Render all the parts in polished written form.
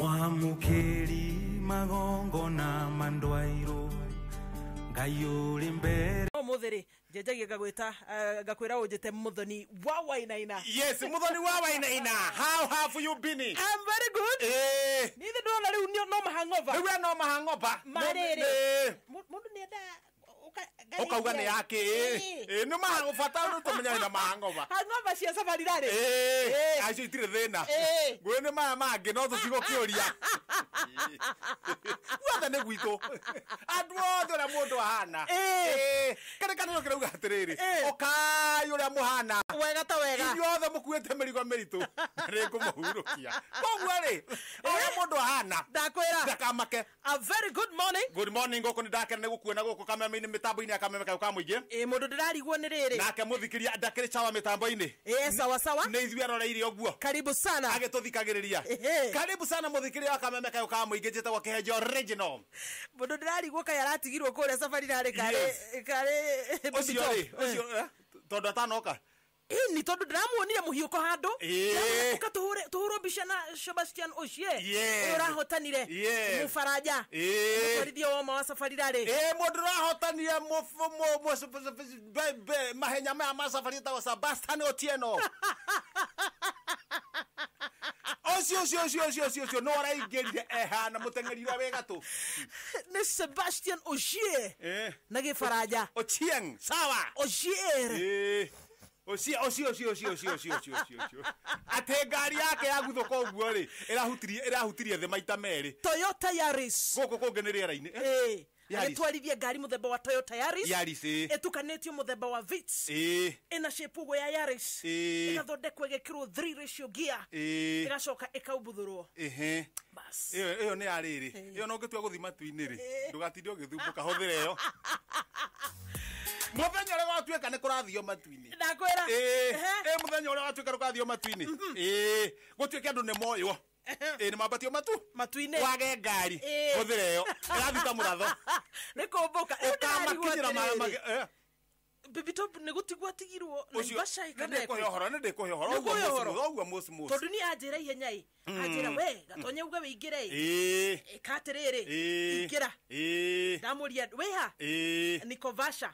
Mwamũkĩri magongona mandwairwo Ngai ũrĩ mbere. Mũthĩ rĩ njenjagia ngagwĩta, ngakwĩra ũnjĩte Muthoni wa Wainaina. Yes, Muthoni wa Wainaina, how have you been? I'm very good. Niĩ ndĩrona rĩu no mahang'ova. Rĩu no mahang'ova. Marĩrĩ. Mũndũ nĩendaga ũkauga nĩ yake. Nĩ mahango bata nĩ tũmenyane na mahang'ova. Hangover cia safari rarĩ. Acio itirĩ thĩna. Ngũĩ nĩ maya mangĩ no tũtigũkĩũria. Guothe nĩ gwitũ. Andũ othe ũrĩa mũndũ ahana. Kĩrĩkanĩro kĩrauga atĩrĩrĩ, ũkai ũrĩa mũhana. Wega ta wega. Inyuothe mũkuĩte mĩrigo mĩritũ. Nĩ ngũmũhurũkia. Koguo rĩ, ũrĩa mũndũ ahana. Ndakwĩra. Ndakamake. A very good morning. Good morning, gũkũ nĩ ndakena nĩ gũkuona gũkũ kameme-inĩ mĩtambo-inĩ ya kameme kayũ ka mũingĩ. Mũndũ ndĩrarigwo nĩ rĩrĩ. Nake mũthikĩria ndakĩrĩ sawa mĩtambo-inĩ. Sawa sawa. Nĩ ithuĩ aroreire ũguo. Karibu sana. Agĩtũthikagĩrĩria. Karibu sana mũthikĩria wa kameme kayũ ka mũingĩ, njĩtagwo Kĩhenjo Original. Mũndũ ndĩrarigwo kaĩ aratigirwo kũrĩa safari rarĩ karĩ ũcio rĩ, ũcio tondũ atanoka. Ni tondũ ndĩramuonire mũhiũko handũ. Ũka tũhũrwo mbica na Sebastian Ogier. Ũyũ ũrahotanire. Mũbaraja. Mũtwarithia wa ma wa safari rarĩ. Mũndũ ũrahotanire mahenya maya ma safari etagwo Sebastian Otieno. Ũcio ũcio ũcio ũcio ũcio ũcio no araingĩrire ehana mũteng'eri ũrĩa wĩ gatũ. Nĩ Sebastian Ogier. Na gĩbaraja. Ochieng, sawa. Ogier. Ũcio ũcio ũcio ũcio ũcio ũcio ũcio ũcio ũcio. Atĩ ngari yake yaguthũka ũguo rĩ, ĩrahutirie thĩ maita merĩ. Toyota Yaris. Gũkũ kũngĩ nĩ rĩera-inĩ. Agĩtwarithia ngari mũthemba wa Toyota Yaris. Yaris, Ĩtukanĩtio mũthemba wa Vitz. Ĩna shape ũguo ya Yaris. Ĩgathondekwo ĩgekĩrwo 3 ratio gear. Ĩgacoka ĩkaumbuthũrwo. Bas. Ĩyo nĩ ya rĩrĩ. Ĩyo no ũngĩtua gũthiĩ matu-inĩ rĩ, ndũgatinde ũgĩthumbũka, hũthĩra ĩyo. Mũthenya ũrĩa gwatuĩka nĩ kũrathio matu-inĩ. Ndakwĩra. Mũthenya ũrĩa gwatuĩka nĩ kũrathio matu-inĩ. Gũtuĩke andũ nĩ moywo. Nĩ mambatio matu-inĩ. Wage ngari. Hũthĩra ĩyo. Ĩrathiĩ ta mũratho. Nĩ kũmbũka. Ũkamakinyĩra maya Baby Top nĩ gũtigwo atigirwo Naivasha nĩ ndĩkũhe ũhoro, nĩ ndĩkũhe ũhoro. Ũguo mũci mũci. Tondũ niĩ anjĩra ihenya ĩ. Anjĩra we, gatonye uge wĩingĩre ĩ. Ĩka atĩrĩrĩ. Ingĩra. Ndamũria wĩha? Niko Vasha.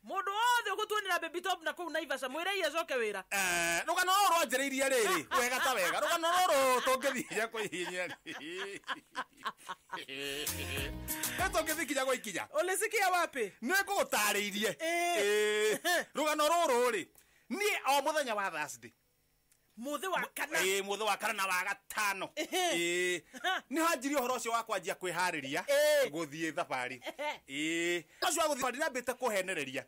Mũndũ wothe ũgũtuonera Baby Top na kũu Naivasha mwĩre iye acoke wĩra. Rũgano rũrũ rwanjĩrĩirie rĩrĩ, wega ta wega. Rũgano rũrũ tũngĩthiĩ nginya kwa ihenya rĩ. Tũngĩthiĩ nginya gwa ikinya. Ũlisikia wapi? Nĩ ngũgũtarĩirie. Rũgano rũrũ rĩ, niĩ o mũthenya wa Thursday. Mũthĩ wa kana. Mũthĩ wa kana na wa gatano. Nĩ hanjirie ũhoro ũcio wa kwanjia kwĩharĩria gũthiĩ thabarĩ. Ũcio wa gũthiĩ thabarĩ nĩambĩte kũhenereria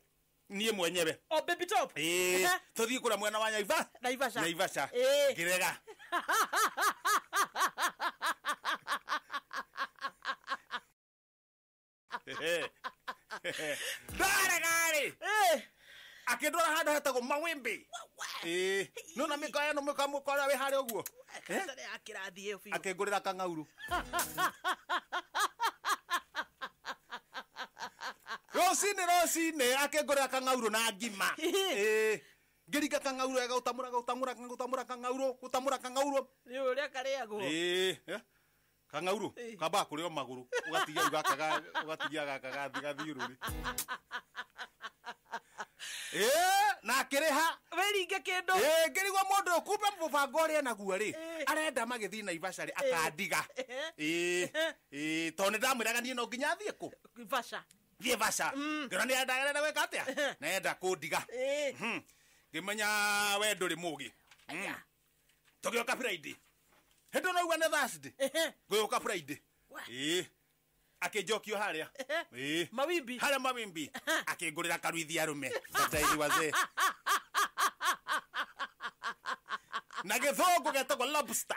niĩ mwenyewe. O Baby Top. Tũthiĩ kũrĩa mwena wa Naivasha. Naivasha. Ngĩrega. Ndarega rĩ. Akĩndwara handũ hetagwo Mawimbi. No na mĩkawa ĩno mũka ũrĩa wĩ harĩa ũguo. Akĩngũrĩra kang'aurũ. Rũcinĩ rũcinĩ akĩngũrĩra kang'aurũ na ngima. Ngĩringa kang'aurũ wega gũtamũra gũtamũra gũtamũra kang'aurũ gũtamũra kang'aurũ. Nĩ ũrĩa karĩagwo. Kang'aurũ kambaga kũrĩo magũrũ ũgatigia gaka ũgatigia gaka gathi gathiũrũrĩ. Na akĩrĩha. Wĩringe kĩndũ. Ngĩrigwo mũndũ ũyũ kumbe mũbango ũrĩa enaguo rĩ, arenda magĩthiĩ Naivasha rĩ, akandiga. Tondũ nĩ ndamwĩraga niĩ no nginya thiĩ kũ? Vasha. Thiĩ Vasha. Ngĩona nĩ arenda gwĩka atĩa? Nĩ kũndiga. Ngĩmenya we ndũrĩ mũgĩ. Tũgĩũka Friday. Hĩndĩ ĩno ũraigua nĩ Thursday. Ngũgĩũka Friday. Akĩnjokio harĩa. Mawimbi. Harĩa Mawimbi. Akĩngũrĩra karuithi arũme. Gatairi wazee. Na gĩthũngũ getagwo lobster.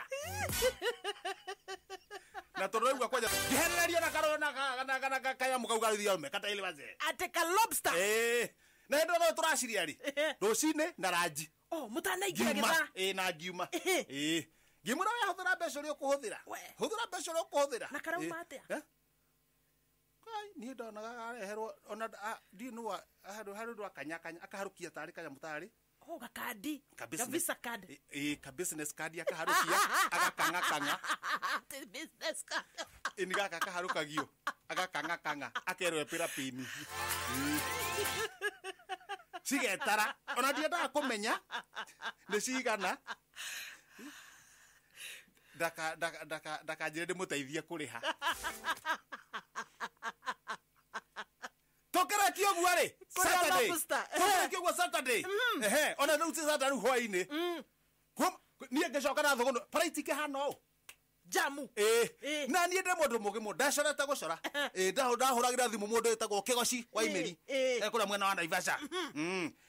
Na tondũ ũraigua kwanja ngĩhenererio na karũ na kanyamũ kau karuithi arũme gatairi wazee. Atĩ ka lobster. Na hĩndĩ ĩno tũraciria rĩ, rũcinĩ na ranji. Oh, mũtanaingĩra gĩthaa. Na ngiuma. Ngĩmwĩra we hũthĩra mbeca ũrĩa ũkũhũthĩra. Hũthĩra mbeca ũrĩa ũkũhũthĩra. Na karauma atĩa? Kai niĩ ndonaga areherwo ona ndiũ nĩ handũ handũ akanyakanya akaharũkia tarĩ kanyamũ tarĩ. Oh, gakandi. Ka visa card. Ka business card akaharukia agakanga kanga. Business card. Ini gaka kaharukagio agakanga kanga akerwo epira pini. Cigetara ona ndiendaga kumenya ni cigana ndaka ndaka ndaka ndakanjire ndimuteithie kuriha. Tokeretie ũguo rĩ Saturday. Tokeretie ũguo Saturday. Ehe, ona rĩu ti Saturday rĩu hwaĩ-inĩ. Niĩ ngĩcoka na thũgũnũ bara itikĩhana ũũ. Jamu. Na niĩ ndĩ mũndũ mũgĩ mũno ndacorete gũcora. Ndahũragĩra thimũ mũndũ wĩtagwo Kĩgoci wa Imĩri. Kũrĩa mwena wa Naivasha.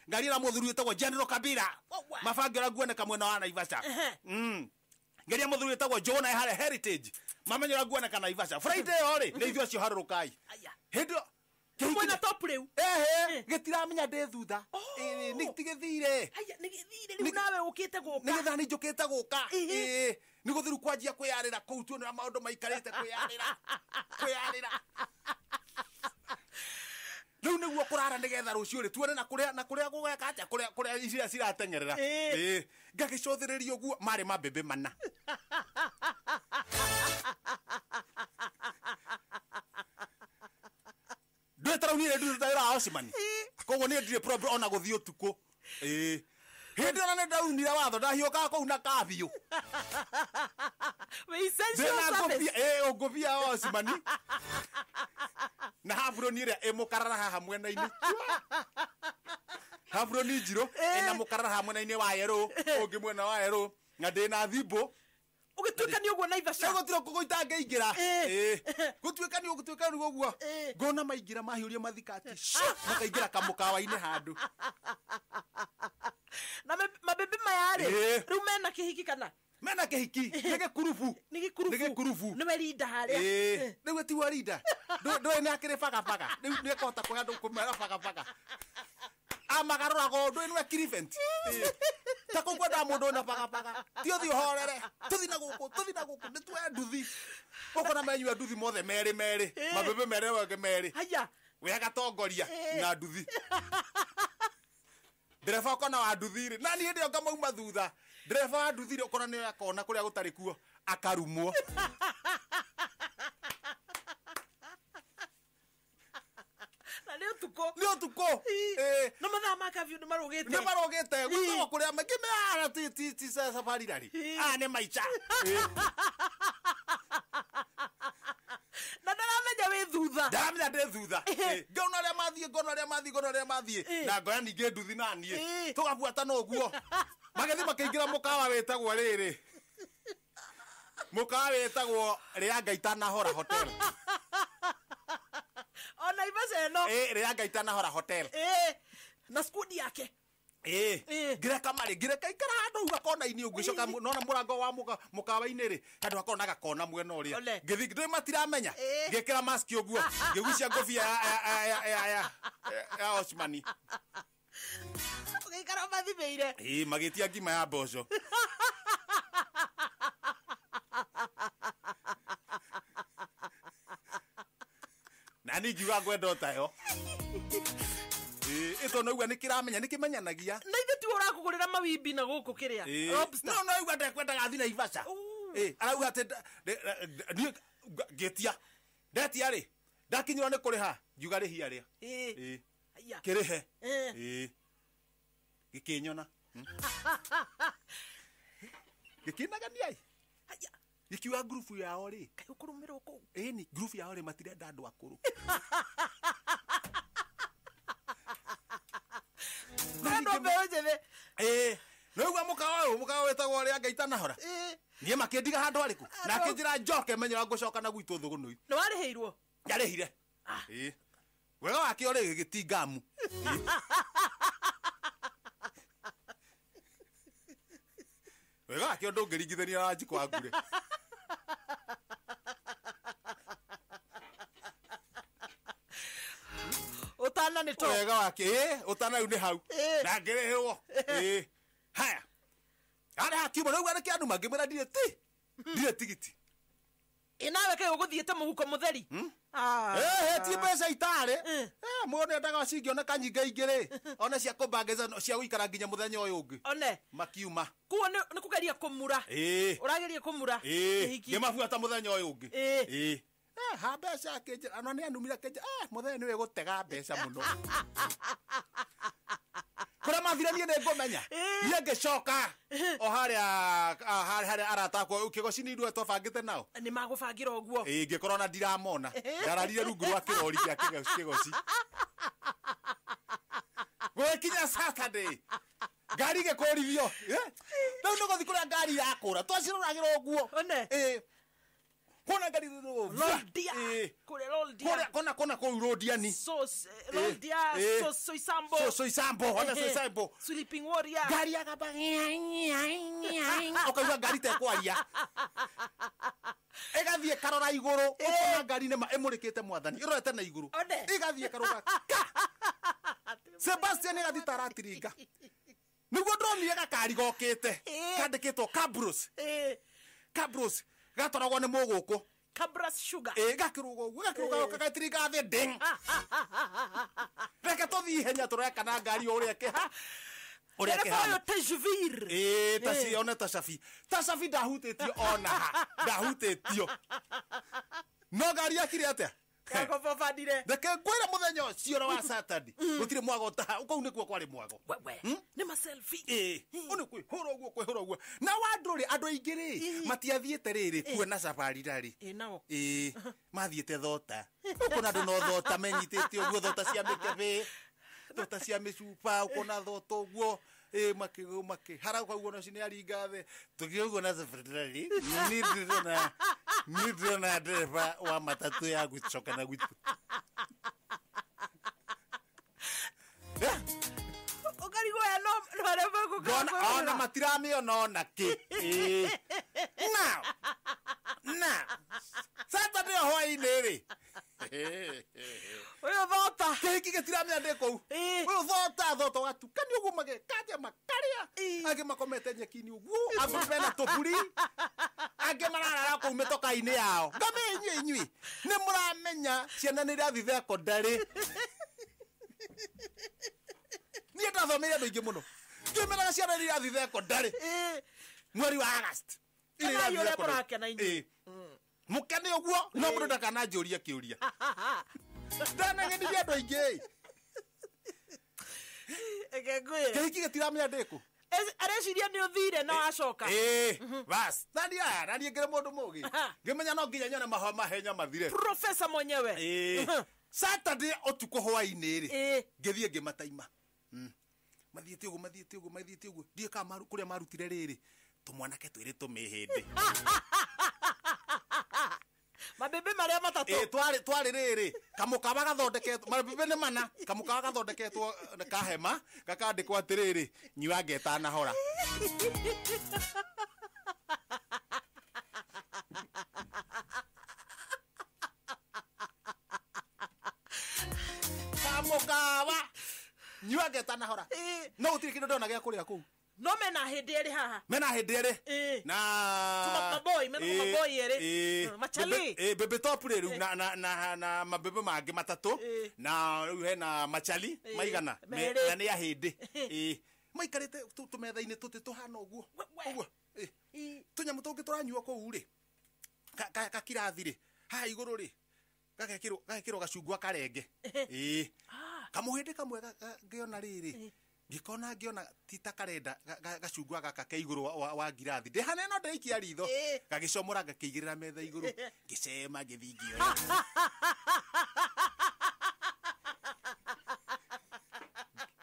Ngaria na mũthuri wĩtagwo General Kabira. Mabange ũrĩa nguoneka mwena wa Naivasha. Ngaria mũthuri wĩtagwo Jonah harĩa Heritage. Mamenye ũrĩa nguoneka Naivasha. Friday ĩyo rĩ nĩ ithuĩ acio harũrũkai. Hĩndĩ ĩyo Mwena top rĩu. Ehe, gĩtiramenya ndĩ thutha. Nĩ tigĩthire. Haya, nĩ gĩthire rĩu nawe ũkĩte gũka. Nĩ gĩthaa nĩ njũkĩte gũka. Nĩ gũthiru kwanjia kwĩyarĩra kũu tuone ũrĩa maũndũ maikarĩte kwĩyarĩra. Kwĩyarĩra. Rĩu nĩguo kũrara nĩgetha rũciũ rĩ tuone na kũrĩa na kũrĩa gũgeka atĩa kũrĩa kũrĩa iria cirateng'erera. Ngagĩcũthĩrĩria ũguo marĩ mambĩmbĩ mana. Ndwetara niĩ ndurutaga wĩra wa Osmani. Koguo niĩ ndirĩ problem ona gũthiĩ ũtukũ. Hĩndĩ ĩyo nĩ ndaunire watho ndahiũkaga kũu na kabiũ. Ngũbia ya Osmani. Na haburoni ĩrĩa ĩ mũkarara haha mwena-inĩ. Haburoni njirũ ĩna mũkarara haha mwena-inĩ wa yerũ, ũngĩ mwena wa yerũ na ndĩna thimbũ. Ũgĩtuĩka nĩ ũguo Naivasha. Gũtirĩ kũgũ itangĩingĩra. Gũtuĩka nĩ gũtuĩka nĩ ũguo. Ngona maingĩra mahiũria mathikati. Makaingĩra kamũkawa-inĩ handũ. Na mabebe maya rĩ, rĩu mena kĩhiki kana? Mena kĩhiki, nĩ gĩkurubu. Nĩ gĩkurubu. Nĩ gĩkurubu. Nĩwe rinda harĩa. Rĩu tiwe rinda. Ndũĩ nĩ akĩrĩ bagabaga. Rĩu nĩ ekũhota kũhe andũ kũmera bagabaga. Amagarũraga ũndũ nĩwe kiribent. Ta kũu kwendaga mũndũ wĩna bagabaga. Ti ũthiĩ ũhorere. Tũthiĩ na gũkũ, tũthiĩ na gũkũ, nĩ tuoe nduthi. Ũkona menyua nduthi mothe merĩ merĩ. Mabebe merĩ wangĩ merĩ. Haya. We agatongoria na nduthi. Ndereba ũkona wa nduthi rĩ, na niĩ hĩndĩ ĩyo ngamauma thutha. Ndereba wa nduthi rĩ ũkona nĩoya kona kũrĩa gũtarĩ kuo akarumwo. Na nĩ ũtukũ. Nĩ ũtukũ. No mathaa ma curfew nĩ marũgĩte. Nĩ marũgĩte. Gũtagwo kũrĩa maingĩ mehara ti safari rari. Aya nĩ maica. Na ndaramenya wĩ thutha. Ndaramenya ndĩ thutha. Ngona ũrĩa mathiĩ, ngona ũrĩa mathiĩ, ngona ũrĩa mathiĩ. Na ngoya ningĩ nduthi na niĩ. Tũgabuatana ũguo. Magĩthiĩ makĩingĩra mũkawa wĩtagwo rĩrĩ. Mũkawa wĩtagwo Rĩa Ngai Itanahora Hotel. O Naivasha ĩno. Rĩa Ngai Itanahora Hotel. Na skudi yake. Ngĩreka marĩ, ngĩreka ikara handũ hau gakona-inĩ ũguo, coka nona mũrango wa mũkawa-inĩ rĩ, handũ hakoragwo na gakona mwena ũrĩa. Ngĩthiĩ ndũĩ matiramenya. Ngĩkĩra mask ũguo, ngĩgucia ngũbia ya Osmani. Ũgĩikara mathimĩire. Magĩtia ngima ya mboco. Na niĩ ngiuga ngwenda o tayo. Ĩto no uga nĩ kĩramenya, nĩ kĩmenyanagia. Na ithe tiwe ũrakũgũrĩra mawimbi na gũkũ kĩrĩa. Lobster. No no uga ndekwendaga thiĩ Naivasha. Arauga atĩ niĩ ngĩtia. Ndetia rĩ, ndakinyĩrwo nĩ kũrĩha, ngiuga rĩhia rĩa. Kĩrĩhe. Gĩkĩnyona. Gĩkĩnagania ĩ. Gĩkiuga ngurubu yao rĩ. Kaĩ ũkũrũmĩrwo kũu? Ĩni, ngurubu yao rĩ matirenda andũ akũrũ. Andũ mbeũ njĩthĩ. Nĩũigua mũkawa ũyũ, mũkawa wĩtagwo Rĩa Ngai Itanahora. Niĩ makĩndiga handũ harĩkũ? Na akĩnjĩra njoke menye ũrĩa ngũcoka na gwitũ Thũgũnũi. Nĩ warĩhĩirwo? Ndarĩhire. Wega wakĩo rĩ gĩti ngamu. Wega wakĩo ndũngĩringithania na Wanjikũ wa Ngure. Ũtana nĩ to. Wega wake, ũtana rĩu nĩ hau. Na ngĩrĩhĩrwo. Haya. Arĩa hakiuma rĩu arĩa kĩanuma ngĩmwĩra ndirĩ ti. Ndirĩ tigiti. Ĩ nawe kaĩ ũgũthiĩte mũhuko mũtheri? Ti mbeca itarĩ. Mũndũ endaga cingĩoneka nyingĩ ingĩ rĩ, one cia kũbangiza cia gũikara nginya mũthenya ũyũ ũngĩ. One. Makiuma. Kuo nĩ kũgeria kũmura. Ũrageria kũmura. Ngĩmabuata mũthenya ũyũ ũngĩ. Ha mbeca akĩnjĩra, ona nĩ anumire akĩnjĩra, mũthenya nĩwe gũtega mbeca mũno. Kũrĩa mathire niĩ nĩ ngũmenya. Niĩ ngĩcoka o harĩa harĩa arata akwa Kĩgoci nĩ ithuĩ twabangĩte nao. Nĩ magũbangĩra ũguo. Ngĩkorwo na ndiramona. Ndararire rungu rwa kĩrori kĩa Kĩgoci. Gũgĩkinya Saturday. Ngari ĩgĩkũrithio. Rĩu nĩ gũthiĩ kũrĩa ngari yakũra. Twaciroragĩra ũguo. Kona ngari Loldia. Kũrĩa Loldia. Kona kona kũu Loldiani. So Loldia, Soisambo. Soisambo, ona Soisambo. Sleeping Warrior. Ngari yakamba. Ũkaigua ngari ta ĩkwaria. Ĩgathiĩ ĩkarora igũrũ, ũkona ngari nĩma ĩmũrĩkĩte mwathani, ĩrorete na igũrũ. Ĩgathiĩ ĩkarũga. Sebastian ĩgathiĩ ta aratiringa. Nĩguo ndonire gakari gokĩte. Kandĩkĩtwo Cabros. Cabros. Gatwaragwo nĩ mũgũkũ. Cabras Sugar. Gakĩrũga ũguo, gakĩrũga gagatiringa thĩ ding. Reke tũthiĩ ihenya tũrore kana ngari ũrĩa ĩkĩha. Ũrĩa ĩkĩhana. Tejvir. Taci one tacabi. Tacabi ndahutĩtio ona ha. Ndahutĩtio. No ngari yakire atĩa? Yakobobandire. Reke ngwĩre mũthenya ũcio wa Saturday. Gũtirĩ mwago ta kũu nĩkuo kwarĩ mwago. Nĩ ma selfie. Ũũ nĩ kwĩhũra ũguo kwĩhũra ũguo. Na wandũ rĩ, andũ aingĩ rĩ, matiathiĩte rĩrĩ kuona safari rarĩ. Nao. Mathiĩte thota. Ũkona andũ no thota menyitĩte ũguo, thota cia mĩkebe, thota cia mĩcuba, ũkona thota ũguo. Makĩhara ũkaigua ona ũcio nĩ aringa thĩ. Tũkĩũguo na safari rarĩ, niĩ ndĩrona ndereba wa matatũ ya gũcoka na gwitũ. Ũkarigwo aya no arĩa megũka. Ona matiramĩona ona kĩ. Now, Saturday hwaĩ-inĩ rĩ. Ũyũ thota. Kĩhiki gĩtiramenya ndĩ kũu. Ũyũ thota thota ũgatukania ũguo magekatia makarĩa. Angĩ makomete nyeki-inĩ ũguo, angĩ mena tũburi. Angĩ mararara kũu mĩtoka-inĩ yao. Ngame inyuĩ inyuĩ. Nĩ mũramenya ciana nĩ irathiĩ thekondarĩ. Niĩ ndathomeire andũ aingĩ mũno. Ngĩmenyaga ciana nĩ irathiĩ thekondarĩ. Mweri wa August. Kenai ũrĩa mũrakena inyuĩ. Mũkene ũguo no mũndũ ndakananjũrie kĩũria. Ndaneng'enirie andũ aingĩ. Reke ngwĩre. Kĩhiki gĩtiramenya ndĩ kũ. Areciria nĩ ũthire no acoka. Bas. Nani aya, nani ngĩrĩ mũndũ mũgĩ. Ngĩmenya no nginya nyone mahenya mathire. Professor mwenyewe. Saturday ũtukũ hwaĩ-inĩ rĩ, ngĩthiĩ ngĩmataima. Mathiĩte ũguo, mathiĩte ũguo, mathiĩte ũguo. Ndiũĩ kana kũrĩa marutire rĩrĩ, tũmwanake twĩrĩ tũmĩhĩndĩ. Mabebe marĩa matatũ. Twarĩ rĩrĩ, kamũkawa gathondeketwo, mabebe nĩ mana, kamũkawa gathondeketwo kahema, gakandĩkwo atĩrĩrĩ, nyua ngetanahora. Kamũkawa nyua ngetanahora. No gũtirĩ kĩndũ ndona gĩa kũrĩa kũu. No mena hĩndĩ ĩrĩ haha. Mena hĩndĩ ĩrĩ. Na maboi, mena maboi ĩrĩ. Machali. Bebe top rĩ rĩu na mabebe mangĩ matatũ. Na rĩu hena machali maigana. Na nĩ ya hĩndĩ. Maikarĩte tũmetha-inĩ tũtĩ tũhana ũguo. Ũguo. Tũnyamũ tũngĩ tũranyua kũu rĩ. Kakirathi rĩ. Haha igũrũ rĩ. Gagekĩrwo gacungwa karenge. Kamũhĩndĩ kamwe ngĩona rĩrĩ. Ngĩkona ngĩona ti ta karenda gacungwa gaka ke igũrũ wa ngirathi. Ndĩ hanene no ndaikia ritho. Gagĩcomora ngakĩigĩrĩra metha igũrũ. Ngĩcema ngĩthiĩ ngĩoya.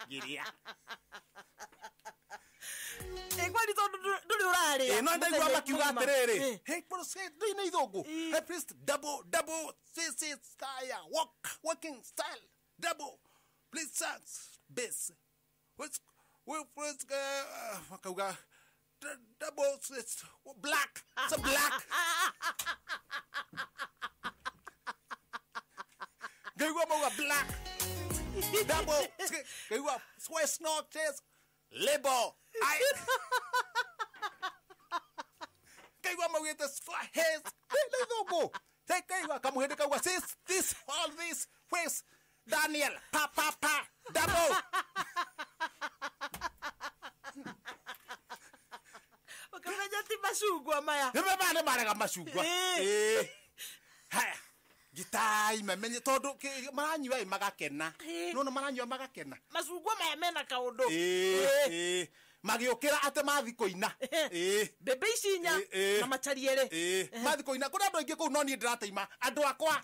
Ngĩrĩa. Kwani tondũ ndũrĩ ũrarĩa. No ndaigua makiuga atĩrĩrĩ. Hey, ndĩ na ithũngũ. Hey, please, double, double, six, six, style, walk, walking style, double, please, six, base. What's makauga double it's black, it's a black. Ngaigua mauga black double, ngaigua swear snow chest label. I ngaigua maugĩte swear heads. Let's go. Hey kaigua kamuhĩndĩ kauga sis this all this face Daniel pa pa pa double. Ukamenya ti macungwa maya. Nĩ maya nĩ marega macungwa. Haya. Gitai mamenye tondu maranyua ĩ magakena. No no maranyua magakena. Macungwa maya mena kaundu. Magĩũkĩra atĩ mathi kũina. Mbembe ici inya na macari erĩ. Mathi kũina kũrĩ andũ aingĩ kũu no niĩ ndĩrateima andũ akwa.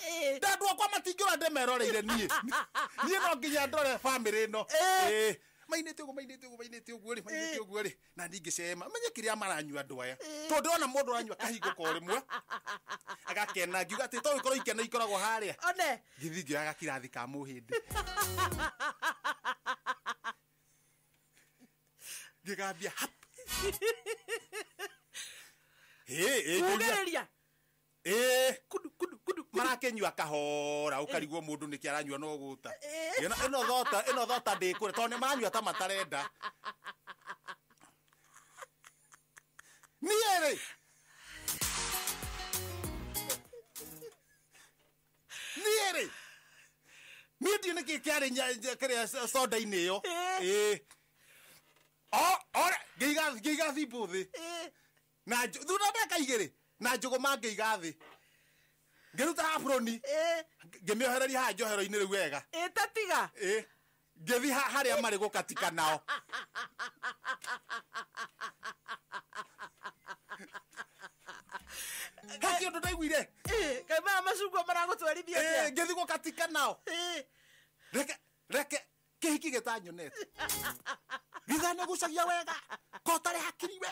Andũ akwa matingĩũra ndĩmeroreire niĩ. Niĩ no nginya ndore bamĩrĩ ĩno. Mainĩte ũguo mainĩte ũguo mainĩte ũguo rĩ mainĩte ũguo rĩ na ndingĩcema menye kĩrĩa maranyua andũ aya tondũ ndĩrona mũndũ aranyua kahingo ko rĩmwe agakena ngiuga atĩ to gĩkorwo ikeno ikoragwo harĩa one ngĩthiĩ ngĩoya gakirathi ka mũhĩndĩ ngĩgambia hap ugĩrĩria kudu kudu kudu marakĩnyua kahora ũkarigwo mũndũ nĩkĩ aranyua no gũta ĩno thota ĩno thota ndĩkũrĩa tondũ nĩ maranyua ta matarenda niĩ rĩ niĩ rĩ niĩ ndiũ nĩkĩ kĩarĩ kĩrĩa soda-inĩ ĩyo ngĩiga thimũ thĩ na thutha ndagĩka igĩrĩ na njũgũma ngĩiga thĩ ngĩruta aproni ngĩmĩohereria haha njohero-inĩ rĩu wega tatiga ngĩthiĩ harĩa marĩ gũkatika nao he kĩũndũ ndaiguire kaĩ maya macungwa maragũtwarithia atĩa ngĩthiĩ gũkatika nao reke reke kĩhiki gĩtanyonete githane gucagia wega ko tare hakiri we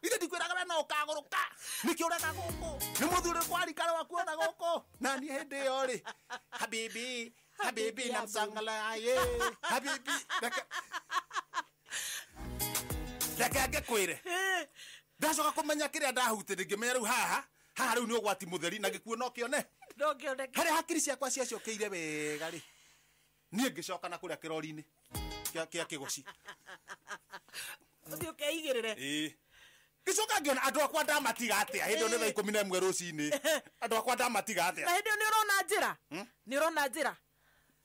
ithe ndikwĩraga we no ũkagũrũka nĩkĩ ũreka gũkũ nĩ mũthuri kwarikara wakuona gũkũ na niĩ hĩndĩ ĩyo rĩ habibi habibi na msangala ye habibi reke ngĩkwĩre ndacoka kũmenya kĩrĩa ndahutĩrie ngĩmenya rĩu haha haha rĩu nĩ ũgwati mũtheri na gĩkuũ no kĩone no kĩoneke harĩa hakiri ciakwa ciacokeire wega rĩ niĩ ngĩcoka na kũrĩa kĩrori-inĩ kĩa kĩgoci ũthiĩ ũkeigĩrĩre ngĩcoka ngĩona andũ akwa ndamatiga atĩa hĩndĩ ĩyo nĩ thaa 11 rũcinĩ andũ akwa ndamatiga atĩa na hĩndĩ ĩyo nĩ ũrona njĩra nĩ ũrona njĩra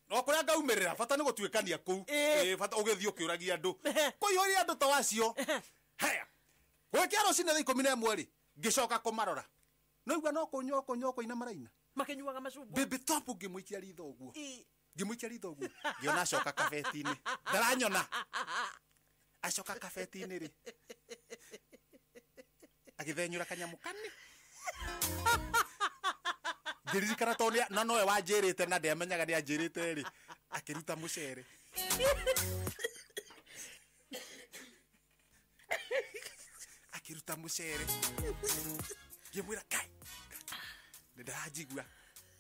no kũrĩa ngaumĩrĩra bata nĩ gũtuĩkania kũu bata ũgĩthiĩ ũkĩũragia andũ kũihũria andũ ta wacio haya gwĩkĩa rũcinĩ thaa 11 rĩ ngĩcoka kũmarora no igua no kũnyua kũnyua kũina maraina makĩnyuaga macungwa baby top ngĩmũikia ritho ũguo ngĩmũikia ritho ũguo ngĩona acoka kabeti-inĩ ndaranyona acoka kabeti-inĩ rĩ agĩthenyũra kanyamũ kani ngĩririkana tondũ na nowe wanjĩrĩte na ndiamenyaga nĩ anjĩrĩte rĩ akĩruta mũcere akĩruta mũcere ngĩmwĩra kai nĩ ndĩranjigua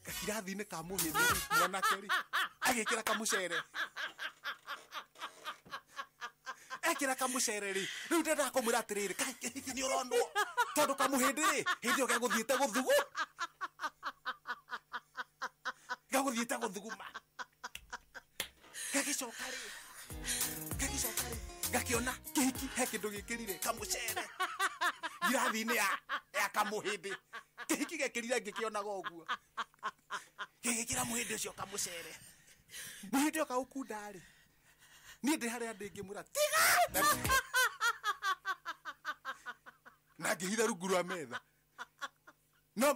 gakirathi-inĩ ka mũhĩndĩ mwanake rĩ agĩkĩra kamũcere ekĩra kamũcere rĩ rĩu ndendaga kũmwĩra atĩrĩrĩ kai kĩhiki nĩ ũronwo tondũ kamũhĩndĩ rĩ hĩndĩ ĩyo gegũthiĩte gũthugu gegũthiĩte gũthuguma gagĩcoka rĩ gagĩcoka rĩ gakĩona kĩhiki he kĩndũ gĩkĩrire kamũcere ngirathi-inĩ ya kamũhĩndĩ kĩhiki gekĩrire ngĩkĩonaga ũguo gĩgĩkĩra mũhĩndĩ ũcio kamũcere mũhĩndĩ ũyũ kaũkunda rĩ niĩ ndĩ harĩa ndĩ ngĩmwĩra tiga na ngĩhitha rungu rwa metha no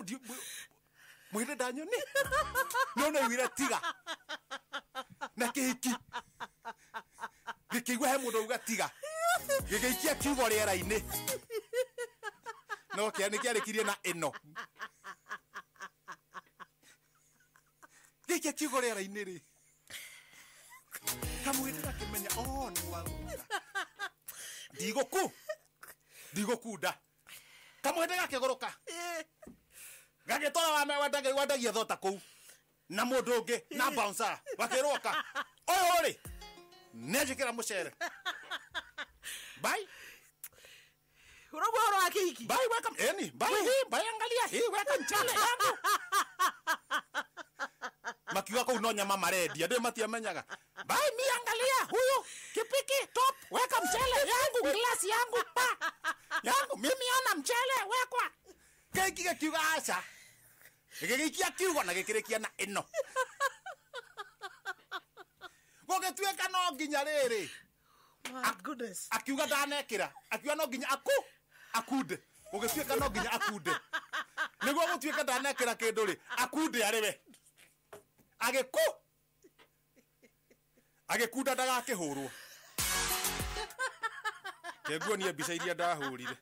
mũhĩndĩ ndanyoni no nĩaiguire tiga na kĩhiki gĩkĩigua he mũndũ auga tiga gĩgĩikia kiugo rĩera-inĩ no kĩa nĩ kĩarĩkirie na ĩno gĩikia kiugo rĩera-inĩ rĩ kamũhĩndĩ gakĩmenya nĩ gwathũka ndigũkunda kamũhĩndĩ gakĩgũrũka gagĩtwara wandagia thota kũu na mũndũ ũngĩ na bouncer wakĩrwoka ũyũ rĩ nĩanjĩkĩra mũcere bye Urogwo horo wa kĩhiki bye welcome eni bye hii bye angalia hii weka mchele yangu makiuga kũu no nyama marendia ndĩ matiamenyaga bye mi angalia huyu kipiki top weka mchele yangu glass yangu pa yangu mimi ana mchele wekwa kĩhiki gĩkiuga aca Gĩgĩikia kiugo na gĩkĩrĩkia na ĩno. Gũgĩtuĩka no nginya rĩrĩ. My goodness. Akiuga ndanekĩra, akiuga no nginya akunde. Gũgĩtuĩka no nginya akunde. Nĩguo gũtuĩka ndanekĩra kĩndũ rĩ, akunde arĩ we. Agĩkunda ndagakĩhũrwo. Kenguonie mbica iria ndahũrire.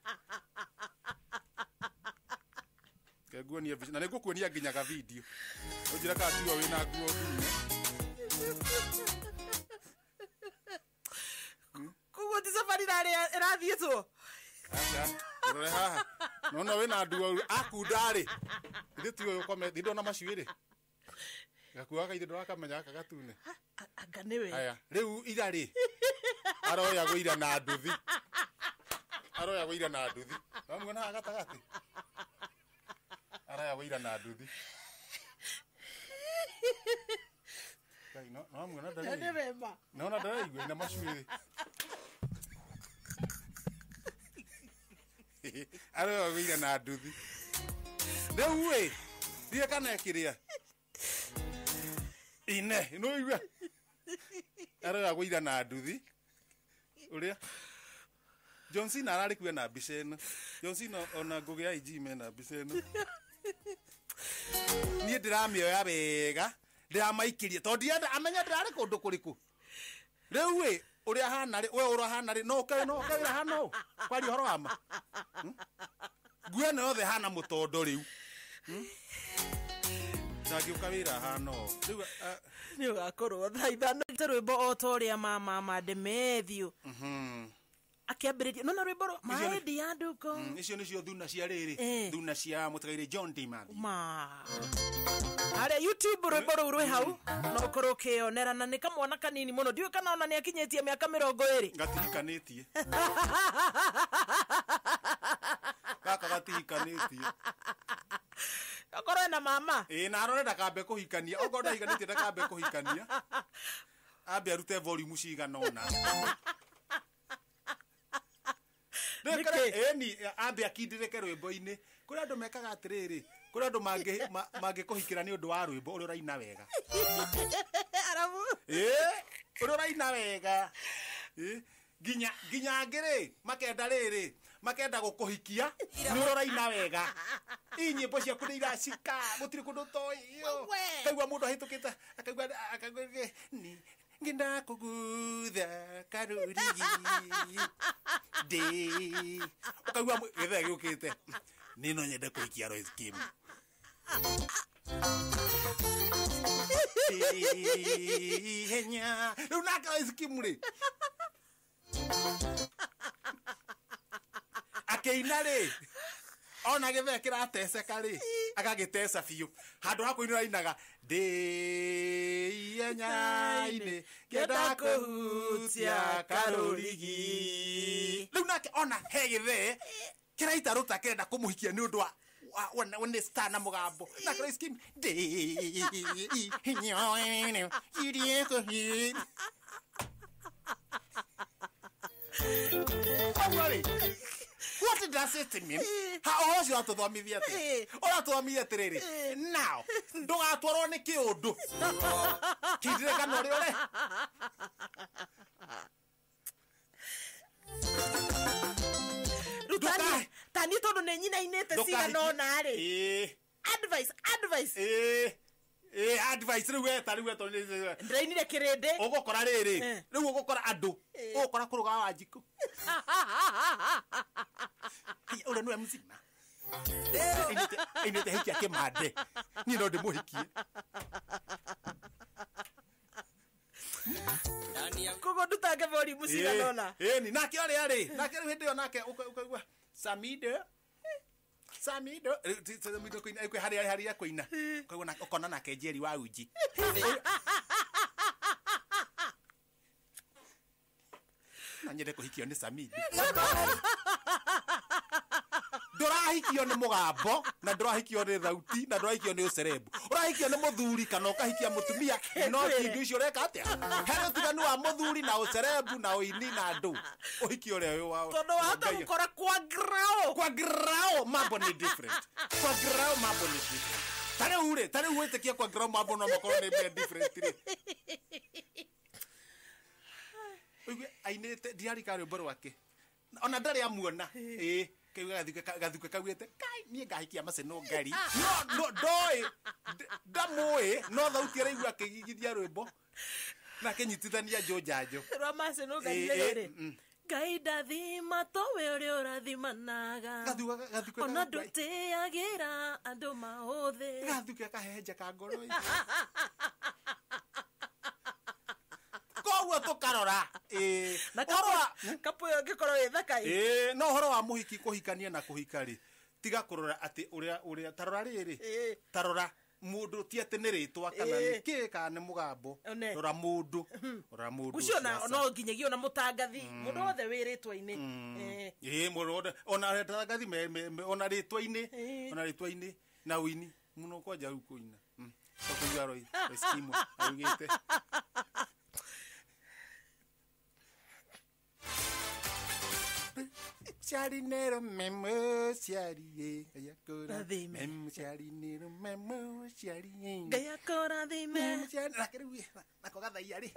Kenguonie mbica na nĩngũkuonia nginya ga video. Ũnjĩre kana tiwe wĩna nguo ndune. Koguo ti safari ĩrathiĩtwo. Aca, rore haha. Nona wĩna nduo akunda rĩ. Ithe tiwe ũkomete, ndona macuĩrĩ. Gakuaga ithe ndũrakamenya gaka gatune. Anga nĩwe. Aya, rĩu ira rĩ. Aroya gũira na nduthi. Aroya gũira na nduthi. Wamuona haha gatagatĩ? Aroya gũira na nduthi. Ngai, no wamuona ndaraigua. Nĩwe ma. Nona ndaraigua ina macuĩrĩ. Aroya gũira na nduthi. Rĩu ĩ, thiĩ kana ĩkĩrĩa. Ine, no igua. Aroya gũira na nduthi. Ũrĩa John Cena ararĩ kuo na mbica ĩno. John Cena ona Ngũgĩ IG mena mbica ĩno. Niĩ ndĩramĩoya wega, ndĩramaikĩria tondũ ndienda amenya ndĩrarĩ kũndũ kũrĩkũ. Rĩu ĩ, ũrĩa hana rĩ, we ũrĩa hana rĩ, no ũke no ũke wĩra hana ũũ, kwaria ũhoro wa ma. Nguo ĩno yothe hana mũtondo rĩu. Ndangĩũka wĩra hana ũũ. Rĩu nĩ ũgakorwo thaa ithano ta rwĩmbo o ta ũrĩa mama Demethiũ. Akĩambĩrĩria nona rwĩmbo rwa Maedi ya Nduko. Icio nĩcio thuna cia rĩrĩ, thuna cia mũtigairĩ John D. Matthew. Ma. Harĩa YouTube rwĩmbo rũu rwĩ hau no ũkorwo ũkĩyonera na nĩ kamwana kanini mũno, ndiũĩ kana ona nĩ akinyĩtie mĩaka 20. Gatihikanĩtie. Gaka gatihikanĩtie. Akorwo ena mama. Ĩĩ, na arore ndakambe kũhikania. Okorwo ndahikanĩtie ndakambe kũhikania. Ambe arute volume cigana ũna. Ĩni ambe akindĩrĩke rwĩmbo-inĩ. Kũrĩ andũ mekaga atĩrĩrĩ, kũrĩ andũ mangĩkũhikĩra nĩ ũndũ wa rwĩmbo ũrĩa ũraina wega. Arabu. Ĩĩ, ũrĩa ũraina wega. Ĩĩ, nginya angĩ rĩ, makenda rĩrĩ, makenda gũkũhikia nĩ ũrĩa ũraina wega. Ii nyĩmbo ciaku nĩ iracika, gũtirĩ kũndũ ũtoĩ. Kaigua mũndũ ahĩtũkĩte, akaigua ni ngenda kũgutha karũrigi ndĩ. Ũkaigua gĩthaa gĩũkĩte. Niĩ no nyende kũhikia Royce Kim. Ihenya. Rĩu nake Royce Kim rĩ, akĩina rĩ, ona gĩthaa kĩrateceka rĩ, agagĩteca biũ. Handũ ha kũinĩra ainaga ndĩ ihenya-inĩ ngĩenda kũhutia karũrigi. Rĩu nake ona he gĩthee kĩraita rũta kĩrenda kũmũhikia nĩ ũndũ wa nĩ star na mũgambo. Nake Royce Kim ndĩ ihenya-inĩ irie kũhi. Koguo rĩ, what does it mean? Ha ũhoro ũcio ũratũthomithia atĩa? Ũratũthomithia atĩrĩrĩ, now ndũgatwarwo nĩ kĩũndũ. Kindĩrĩkana ũrĩa ũre. Rĩu tani tondũ nĩ nyinainĩte cigana ũna rĩ. Advice, advice. Advice rĩu weta rĩu weta. Ndĩrainire kĩrĩndĩ. Ũgũkora rĩrĩ, rĩu ũgũkora andũ, ũgũkora kũrũga wa Wanjikũ. Ũrĩa nĩwe mzima. Ainĩte hikia kĩmande. Niĩ no ndĩmũhikie. Koguo ndutange volume cigana ũna. Ĩni, nake ũrĩa rĩ, nake rĩu hĩndĩ ĩyo nake ũkaigua Samido. Samido, Samido kũina, kwĩ harĩa kũina. Ũkaigua ũkona nake Njeri wa Uji. No nyende kũhikio nĩ Samido. Ndũrahikio nĩ mũgambo, na ndũrahikio nĩ thauti, na ndũrahikio nĩ ũcerebu. Ũrahikio nĩ mũthuri kana ũkahikia mũtumia, no ti indo icio ũreka atĩa? He ũtiganu wa mũthuri na ũcerebu na ũini na andũ. Ũhiki ũrĩa wĩ wa Tondũ wahota gũkora kwa grao. Kwa grao mambo ni different. Kwa grao mambo ni different. Ta rĩu rĩ, ta rĩu wĩtĩkia kwa ngero mambo no makorwo nĩ mbia different rĩ. Ũigue ainĩte ndiarika rwĩmbo rwake. Ona ndarĩ amuona. Ĩĩ, kau gathuke kaugĩte kai niĩ ngahikia Macenũ ngari. No ndoĩ ndamũĩ no thauti araigua akĩgigithia rwĩmbo na akĩnyitithania njonjanjo. Rwa Macenũ ngari rĩrĩ. Ngai ndathima towe ũrĩa ũrathimanaga. Gathuke ona ndũtĩagĩra andũ maũthĩ. Gathuke kahehenja ka ngoro. Koguo tũkarora. Ĩĩ. Na kapo ĩyo ĩngĩkorwo ĩ thaka ĩ. Ĩĩ, no ũhoro wa mũhiki kũhikania na kũhika rĩ, tiga kũrora atĩ ũrĩa tarora rĩrĩ. Tarora mũndũ ti atĩ nĩ rĩtwa kana nĩ kĩ kana nĩ mũgambo. Rora mũndũ. Rora mũndũ. Ũcio no nginyagia ona mũtangathi. Mũndũ wothe wĩ rĩtwa-inĩ. Ĩĩ, mũndũ wothe ona atangathi ona rĩtwa-inĩ, ona rĩtwa-inĩ na ũini mũno kwanja rĩu kũina. Tũkũigua Roy Eskimo augĩte. Ciarinero memo ciarie gayakora memo ciarinero memo ciarie gayakora thime nake rĩu nako gathaia rĩ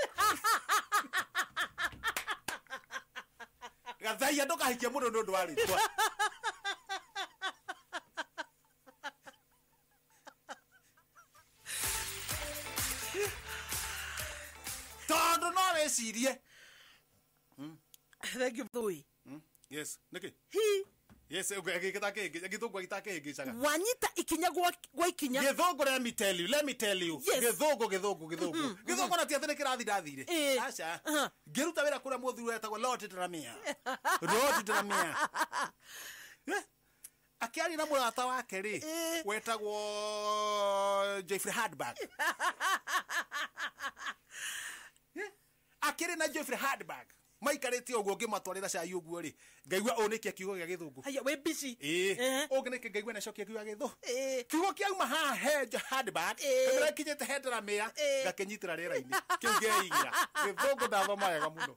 gathaia ndũkahikie mũndũ nĩ ũndũ wa rĩtwa. Tondũ no wĩcirie. Thank you Thui. Yes, niki. Hi. Yes, githũngũ gĩtakĩhĩngĩcaga. Wanyita ikinya gwa ikinya. Githũngũ let me tell you, let me tell you. Yes. Githũngũ githũngũ githũngũ. Githũngũ na ti atĩ nĩ kĩrathi ndathire. Aca. Ngĩruta wĩra kũrĩa mũthuri wetagwo Lord Delamere. Lord Delamere. Akĩaria na mũrata wake rĩ, wetagwo Jeffrey Hardback. Akĩrĩ na Jeffrey Hardback. Maikarĩte ũguo ngĩmatwarĩra cai ũguo rĩ, ngaigua ũũ nĩkĩ kiugo gĩa gĩthũngũ. Haya wĩ busy. Ĩĩ. Ũngĩ nĩkĩ ngaigua nĩcokia kiugo gĩa gĩthũngũ. Kiugo kĩauma haha he Hardback, kamĩra ĩkinyĩte he Delamere, ngakĩnyitĩra rĩera-inĩ. Kĩu ngeigira. Gĩthũngũ ndathoma wega mũno.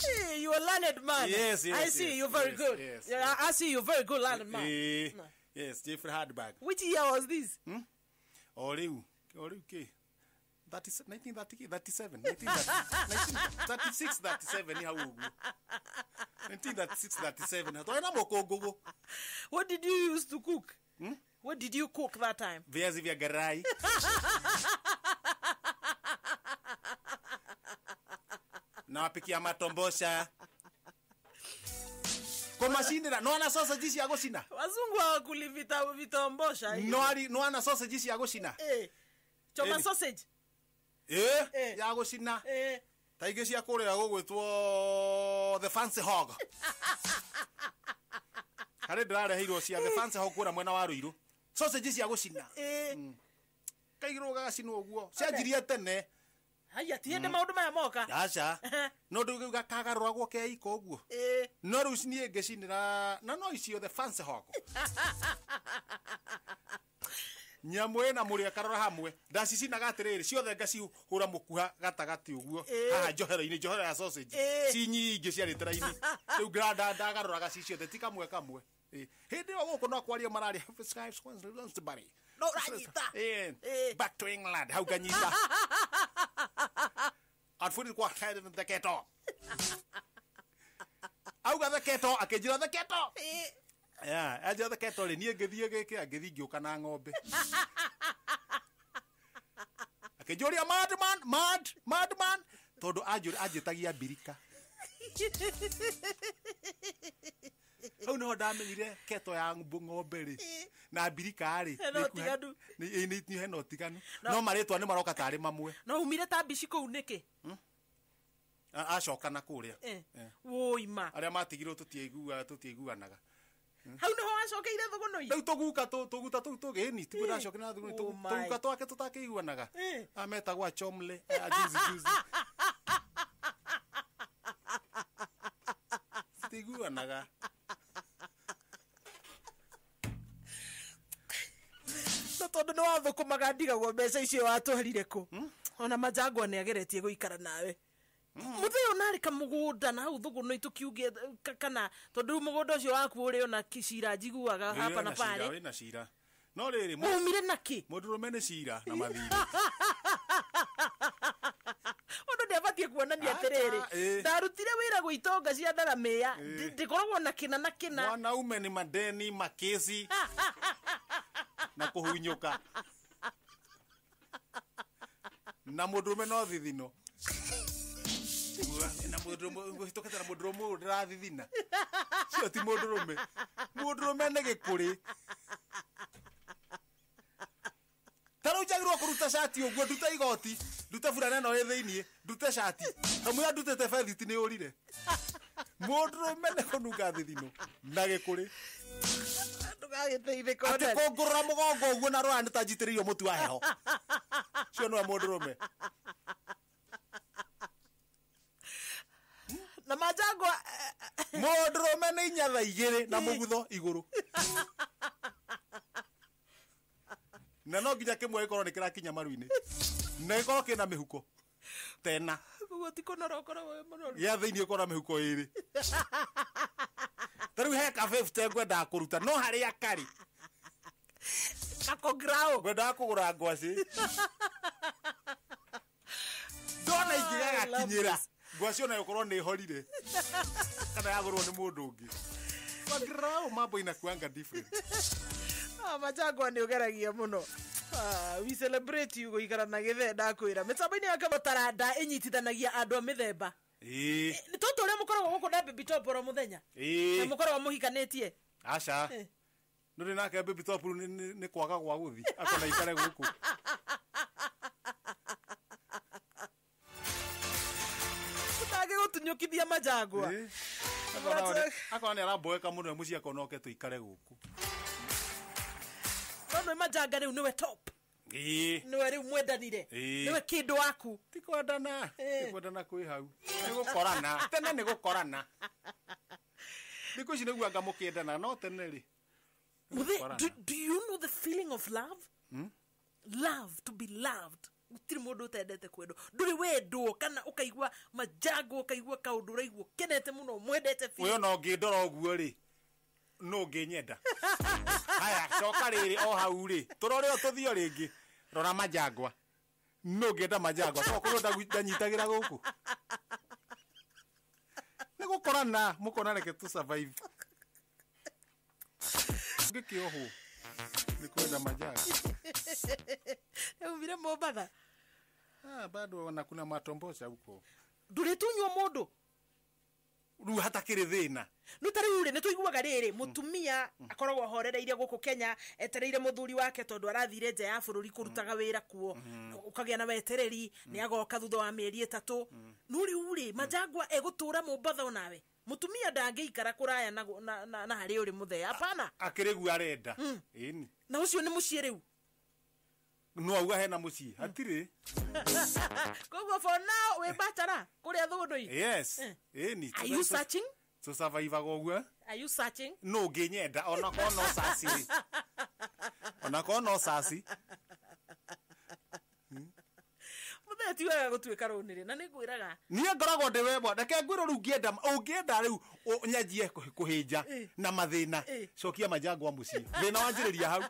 Hey, you a learned man. Yes, yes. I see yes, you're very yes, good. Yes, yeah, I see you're very good learned man. Yes, Jeffrey Hardback. Which year was this? O rĩu, o rĩu kĩ? 1937, 1936, 37 hau ũguo. 1936, 37. Twarĩ na mũkũngũgũ. What did you use to cook? What did you cook that time? Viazi vya garai. Nawapikia matombosha. Kũmacinĩra, no ana sausage cia gũcina. Wazungu hawakuli vitombosha. No ana sausage cia gũcina. Choma sausage. Ya gũcina. Ta ingĩ cia kũrĩa gũgwĩtwo the fancy hog. Harĩ ndĩrareheirwo cia the fancy hog kũrĩa mwena wa Ruiru. Sausage cia gũcina. Kaigĩrwo gagacinwo ũguo. Cianjirie tene. Haya ti hĩndĩ maũndũ maya moka. Aca. No ndũgĩuga kagarũragwo ke iko ũguo. No rĩu niĩ ngĩcinĩra na no icio the fancy hog. Nyamũ ĩna mũrĩ akarora hamwe ndacicinaga atĩrĩrĩ ciothe ngacihũra mũkuha gatagatĩ ũguo haha njohero-inĩ njohero ya sausage ci nyingĩ ciarĩte raini rĩu ndagarũraga ci ciothe ti kamwe kamwe. Hĩndĩ ĩyo gũkũ no kwaria mararia no ũranyita. Back to England hau nganyita Alfred kwa the kettle auga the kettle akĩnjĩra the kettle. Yeah, anjĩra the kettle rĩ niĩ ngĩthiĩ gĩkĩ ngĩthiĩ ngĩũka na ng'ombe. Akĩnjũria madman mad madman tondũ anjĩtagia mbirika. Hau nĩho ndamenyire keto ya ng'ombe rĩ na mbirika rĩ hena ũtiganu no marĩtwa nĩ maroka tarĩ mamwe. No umire ta mbici kũu nĩkĩ? Acoka na kũrĩa. Wũima. Arĩa matigirwo tũtiaiguanaga. Hau nĩho wacokeire thũgũnũi? Rĩu tũguka tũguta tũu tũgĩni tiguo ndacokire na thũgũnũi tũguka twake tũtakĩiguanaga. Ametagwo Achomle juzi juzi. Tũtiguanaga. No tondũ nĩ wathũkũmaga ndigagwo mbeca icio watwarire kũ? Ona Majangwa nĩ ageretie gũikara nawe. Muthee onarĩ kamũgũnda na hau thũgũnũ itũkiuge kana tondũ rĩu mũgũnda ũcio waku ũrĩ ona cira njiguaga hapa na pale. Wĩna cira. No rĩrĩ mumire naki? Mũndũrũme nĩ cira na mathirĩ. Mũndũ nĩabatiĩ kuonania atĩrĩrĩ, ndarutire wĩra gwĩtonga cia ndaramĩa, ndikoragwo na kĩna na kĩna. Mwanaume ni madeni, makesi na kũhunyũka. Na mũndũrũme no thithino. Na mũndũrũme ũhĩtũkĩte na mũndũrũme ũyũ ndĩrathithina. Cio ti mũndũrũme. Mũndũrũme nĩ gĩkũrĩ. Ta rĩu njagĩrĩirwo kũruta cati ũguo, ndute igoti, ndute burana ĩno ĩ thĩiniĩ, ndute cati. Kamũira ndutĩte bethiti nĩ ũrire. Mũndũrũme nĩ kũnunga thithino na gĩkũrĩ. Ndũgagĩteithĩke Atĩ kũngũrũra mũgongo ũguo na rũra nĩ ta njitĩrĩirio mũtu wa heho. Ũcio nĩwe mũndũrũme. Na majangwa mũndũrũme nĩ inyatha igĩrĩ na mũgutho igũrũ. Na no nginya kĩmwe gĩkorwo nĩ kĩrakinya maru-inĩ. Na gĩkorwo kĩna mĩhuko. Tena. Koguo ti kũnora ũkoragwo wĩ mũnoru. Gĩa thĩiniĩ ũkorwo na mĩhuko ĩrĩ. Ta rĩu he ka 50 ngwendaga kũruta no harĩa karĩ. Gakograo. Ngwendaga kũgũra ngwacĩ. Ndona ingĩgagakinyĩra. Ngwacĩ ona ĩgũkorwo nĩ ĩhorire. Kana yagũrwo nĩ mũndũ ũngĩ. Kwa mambo inakuanga different. Majangwa nĩ ũgeragia mũno. We celebrate you gũikara na gĩthe ndakwĩra. Mĩtambo-inĩ ya Kamũtaranda ĩnyitithanagia andũ a mĩthemba. Nĩ tũtũ ũrĩa mũkoragwo gũkũ na Baby Top oro mũthenya. Na mũkoragwo mũhikanĩtie. Aca. Nũrĩ nake Baby Top nĩ kwaga gwa gũthi. Akona ikare gũkũ. Tũtangĩgũtunyũkithia majangwa. Akona nĩ aramboeka mũno mũciĩ akona oke tũikare gũkũ. No majanga rĩu nĩwe top. Nĩwe rĩu mwendanire. Nĩwe kĩndũ waku. Ti kwendana. Ti kwendana kwĩ hau. Nĩ gũkorana. Tene nĩ gũkorana. Thikũ ici nĩguo anga mũkĩendana no tene rĩ. Do you know the feeling of love? Love, to be loved. Gũtirĩ mũndũ ũtendete kwendwo. Ndũrĩ wendwo kana ũkaigua majangwa, ũkaigua kaũndũ ũraigua ũkenete mũno, mwendete biũ. Ũyũ no ũngĩndora ũguo rĩ, no ũngĩnyenda. Haya, coka rĩrĩ o hau rĩ. Tũrore o tũthio rĩngĩ. Rora majangwa. No ũngĩenda majangwa. To korwo ndanyitagĩra gũkũ. Nĩ gũkorana, mũkona reke tũ survive. Ngĩkĩohwo. Nĩ kwenda majangwa. Umire Mombatha. Bado wana kuna matomboca huko. Ndũrĩtunywo mũndũ. Rĩu hatakĩrĩ thĩna. No ta rĩu rĩ, nĩ tũiguaga rĩrĩ, mũtumia akoragwo ahorereirie gũkũ Kenya, etereire mũthuri wake tondũ arathire nja ya bũrũri kũrutaga wĩra kuo. Ũkagĩa na wetereri, nĩ agoka thutha wa mĩeri 3. No rĩu rĩ, majangwa egũtũra Mombatha onawe. Mũtumia ndangĩikara kũraya na harĩa ũrĩ mũthee. Hapana. Akĩrĩ guo arenda. Ĩni. Na ũcio nĩ mũciĩ rĩu. No auga hena mũciĩ. Hatirĩ. Koguo for now wĩ bachelor kũrĩa thũndũ-inĩ. Yes. Ĩni. Are you searching? Tũsurvivaga ũguo. Are you searching? No ũngĩnyenda ona korwo no caci rĩ. Ona korwo no caci. Mũthee ti wega gũtuĩka rũnĩrĩ na nĩngwĩraga. Niĩ ngoragwo ndĩ we mwana. Reke ngwĩrwo rĩu ũngĩenda ũngĩenda rĩu nyanjie kũhĩnja na mathĩna. Cokia majangwa mũciĩ. Thĩna wanjĩrĩria hau.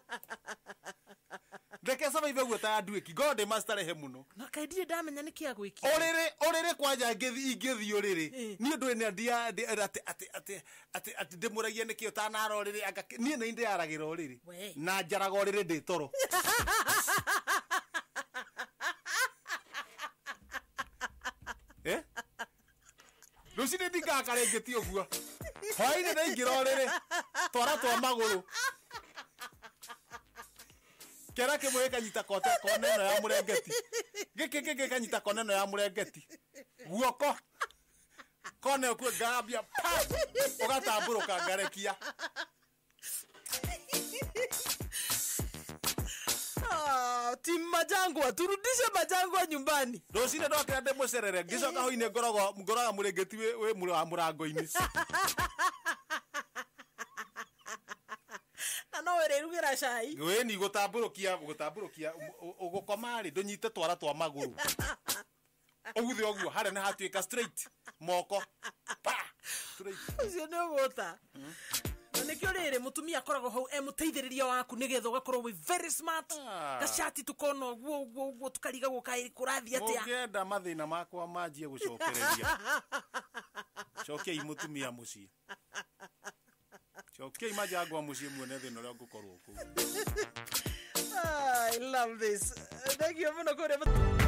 Reke survive guo ta nduĩki. Ngorwo ndĩ mastarehe mũno. Na kaĩ ndirĩ ndamenya nĩkĩ agwĩkire. Ũrĩrĩ, ũrĩrĩ kwanja ingĩthiĩ ũrĩrĩ. Niĩ ndũĩ nĩ atĩ atĩ ndĩmũragie nĩkĩ ũtanara ũrĩrĩ anga niĩ nĩ ndĩaragĩra ũrĩrĩ. Na njaraga ũrĩrĩ ndĩ toro. Rũcinĩ ndingaka rĩngĩ ti ũguo. Hwaĩ-inĩ ndaingĩra ũrĩrĩ. Twara twa magũrũ. Kĩara kĩmwe gĩkanyita kona ĩno ya mũrengeti. Gĩkĩ kĩngĩ gĩkanyita kona ĩno ya mũrengeti. Guoko. Kona ĩyo kuo ngambia pa. Ũgatambũrũka ngarekia. Team Majangwa, turudishe Majangwa nyumbani. Rũcinĩ ndokĩra ndĩmũcerere, ngĩcoka hwaĩ-inĩ ngoraga mũrengeti wĩ mũrango-inĩ. Na no ũrĩrugĩra cai. Wĩni gũtambũrũkia ũgũkoma rĩ, ndũnyite twara twa magũrũ. Ũguthe ũguo harĩa nĩ hatuĩka straight moko pa straight. Ũcio nĩ ũgũta. Na nĩkĩo rĩrĩ mũtumia akoragwo hau e mũteithĩrĩria waku nĩgetha ũgakorwo wĩ very smart. Gacati tukona ũguo ũguo ũguo, tukarigagwo kaĩ kũrathiĩ atĩa. Mũngĩenda mathĩna makwa manjie gũcokereria, cokiai mũtumia mũciĩ, cokiai manjangwa mũciĩ, muone thĩna ũrĩa ngũkorwo kũu. I love this. Thank you mũno kũrĩa.